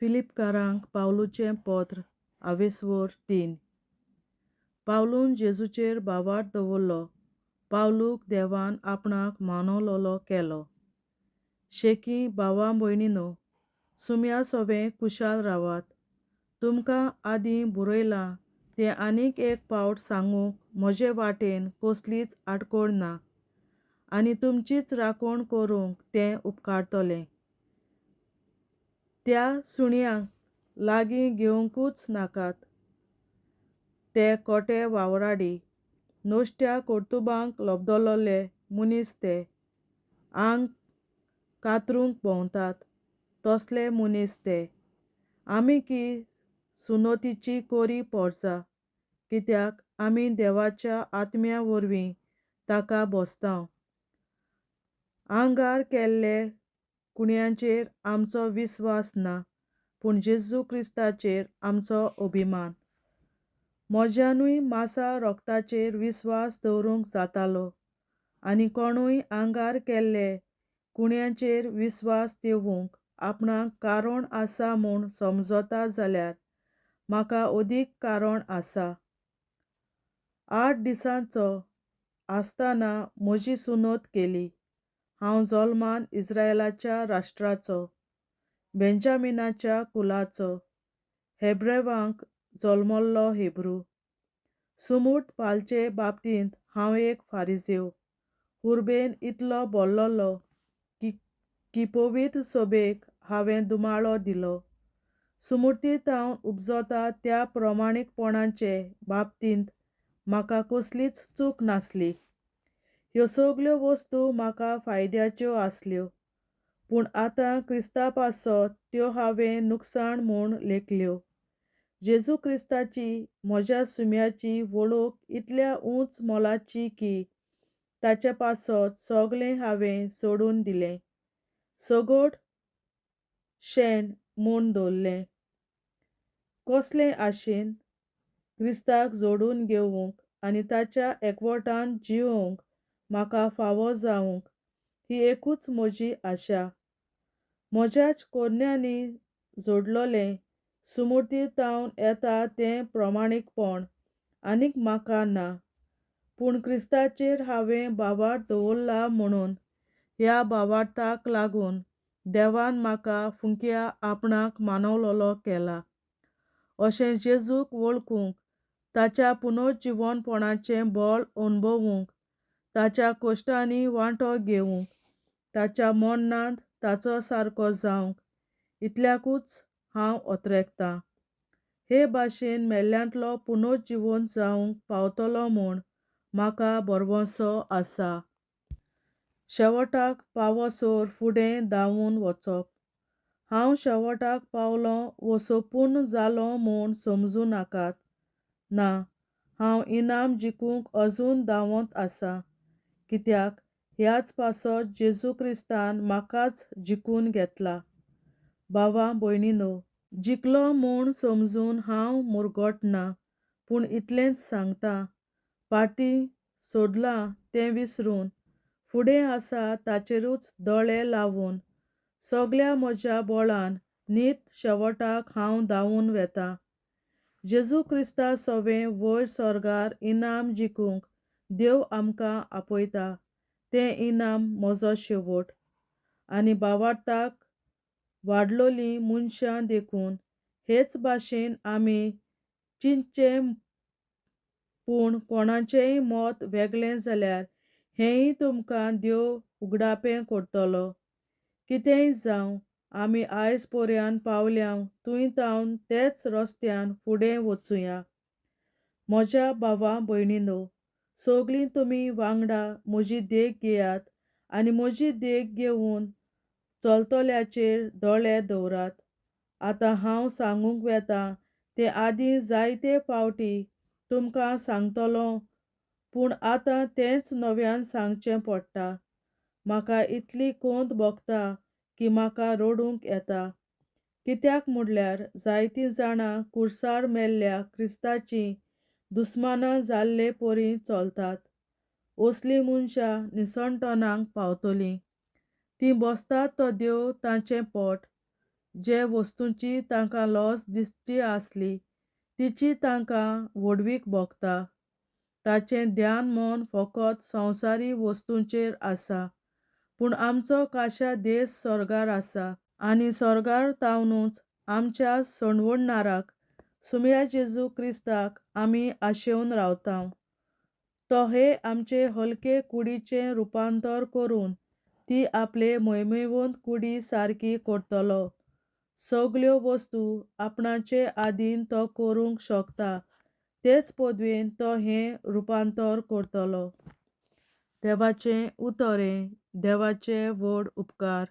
फिलिपकारांक पावलूचें पत्र आवेस्वोर 3. पावलून जेजूचेर भावार्थ दवरलो. पावलूक देवान आपणाक मानवलोलो केलो. शेकीं भावा भयणीनो, सुम्या सोवें कुशाल रावात. तुमकां आदीं बरयलां तें आनीक एक पावट सांगूंक म्हजे वाटेन कसलीच आडखळ ना आनी तुमचीच राखण करूंक तें उपकारतलें. त्या सुण्यांक लागीं घेवंकूच नाकात. ते खोटे वावराडी, नश्ट्या कर्तुबांक लब्दलोले मनीस ते, आंग कातरूंक भोंवतात तसले मनीस ते. आमी की सुनतीची कोरी पोरसा, कित्याक आमी देवाच्या आत्म्या वरवीं ताका बसतांव. आंगार केल्ले कुण्यांचेर आमचो विस्वास ना, पूण जेजू क्रिस्ताचेर आमचो अभिमान. म्हज्यानूय मासा रोगताचेर विस्वास दवरूंक जातालो आनी कोणूय आंगार केल्ले कुण्यांचेर विस्वास दवरूंक आपणाक कारण आसा म्हूण समजता जाल्यार म्हाका अदीक कारण आसा. 8 दिसांचो आसतना म्हजी सुनत केली. हांव जल्मान इस्रायलाच्या राष्ट्राचो, बेंजामिनाच्या कुलाचो, हेब्रेवांक जल्मल्लो हेब्रू. सुमूट पालचे बाबतींत हांव एक फारिजेव. उर्बेन इतलो बोल्लोलो की पवित्र सोबेक हांवें दुमाळो दिलो. सुमुर्ती तावन उपजता त्या प्रमाणीकपणाचे बाबतींत म्हाका कसलीच चूक नासली. ह्यो सगल्यो वस्तू म्हाका फायद्याच्यो आसल्यो, पूण आतां क्रिस्ता पासत त्यो हांवें नुकसाण म्हूण लेखल्यो. जेजू क्रिस्ताची म्हज्या सुम्याची वळख इतल्या उंच मोलाची की ताचे पासत सगळें हांवें सोडून दिलें, सगट शेण म्हूण दवरलें. कसलें आशेन? क्रिस्ताक जोडून घेवंक आनी ताच्या एकवटान जिवोवंक म्हाका फावो जावंक ही एकूच म्हजी आशा. म्हज्याच कोरन्यांनी जोडलोलें सुमुर्ती तावन येता तें प्रमाणीकपण आनीक म्हाका ना, पूण क्रिस्ताचेर हांवें भावार्थ दवरला म्हणून ह्या भावार्थाक लागून देवान म्हाका फुंकया आपणाक मानवलोलो केला. अशें जेजूक वळखूंक, ताच्या पुनर्जिवनपणाचें बळ अणभवूंक, ताच्या कश्टांनी वांटो घेवंक, ताच्या मरणांत ताचो सारको जावंक इतल्याकूच हांव अत्रेगतां. हे भाशेन मेल्ल्यांतलो पुनर्जिवन जावंक पावतलो म्हूण म्हाका भरवंसो आसा. शेवटाक पावसर फुडें धांवून वचप. हांव शेवटाक पावलों वो सोपूर्ण जालों म्हूण समजूं नाकात. ना, हांव इनाम जिखूंक अजून धांवत आसा, कित्याक ह्याच पासत जेजू क्रिस्तान म्हाकाच जिखून घेतला. भावा भयणीनो, जिखलो म्हूण समजून हांव मुरगटना, पूण इतलेंच सांगतां, पाटीं सोडलां तें विसरून, फुडें आसा ताचेरूच दोळे लावन, सगल्या म्हज्या बळान नीत शेवटाक हांव धांवून वेतां. जेजू क्रिस्ता सोवें वयर स्वर्गार इनाम जिखूंक देव आमकां आपयता. तें इनाम म्हजो शेवट. आनी भावार्थाक वाडलोलीं मनशां देखून हेच भाशेन आमी चिंतचें, पूण कोणाचेंय मत वेगळें जाल्यार हेंय तुमकां देव उगडापें करतलो. कितेंय जावं, आमी आयज पर्यान पावल्या थंय तावन तेच रस्त्यान फुडें वचुया. म्हज्या भावा भयणीनो, सगळीं तुमी वांगडा म्हजी देख घेयात आनी म्हजी देख घेवन चलतल्याचेर दोळे दवरात. आतां हांव सांगूंक वेतां तें आदीं जायते फावटी तुमकां सांगतलो, पूण आतां तेंच नव्यान सांगचें पडटा. म्हाका इतली कोंत भोगता की म्हाका रडूंक येता. कित्याक म्हणल्यार जायतीं जाणां कुर्सार मेल्ल्या क्रिस्ताचीं दुस्मानां जाल्ले परी चलतात. असलीं मनशां निसणटणाक पावतलीं. तीं बसतात तो देव तांचें पोट. जे वस्तूंची तांकां लज दिसची आसली तिची तांकां व्हडवीक भोगता. ताचें ध्यान मन फकत संवसारी वस्तूंचेर आसा. पूण आमचो खाशा देस सर्गार आसा आनी सर्गार थावनूच आमच्या सोडवणणाराक, सुमया जेजू क्रिस्ताक आमी आशेवन रावतांव. तो हे आमचे हलके कुडीचें रुपांतर करून ती आपले म्हयमेवंत कुडी सारकी करतलो. सगल्यो वस्तू आपणाचे आदीन तो करूंक शकता, तेच पदवेन तो हें रुपांतर करतलो. देवाचें उतर हें देवाचे व्हड उपकार.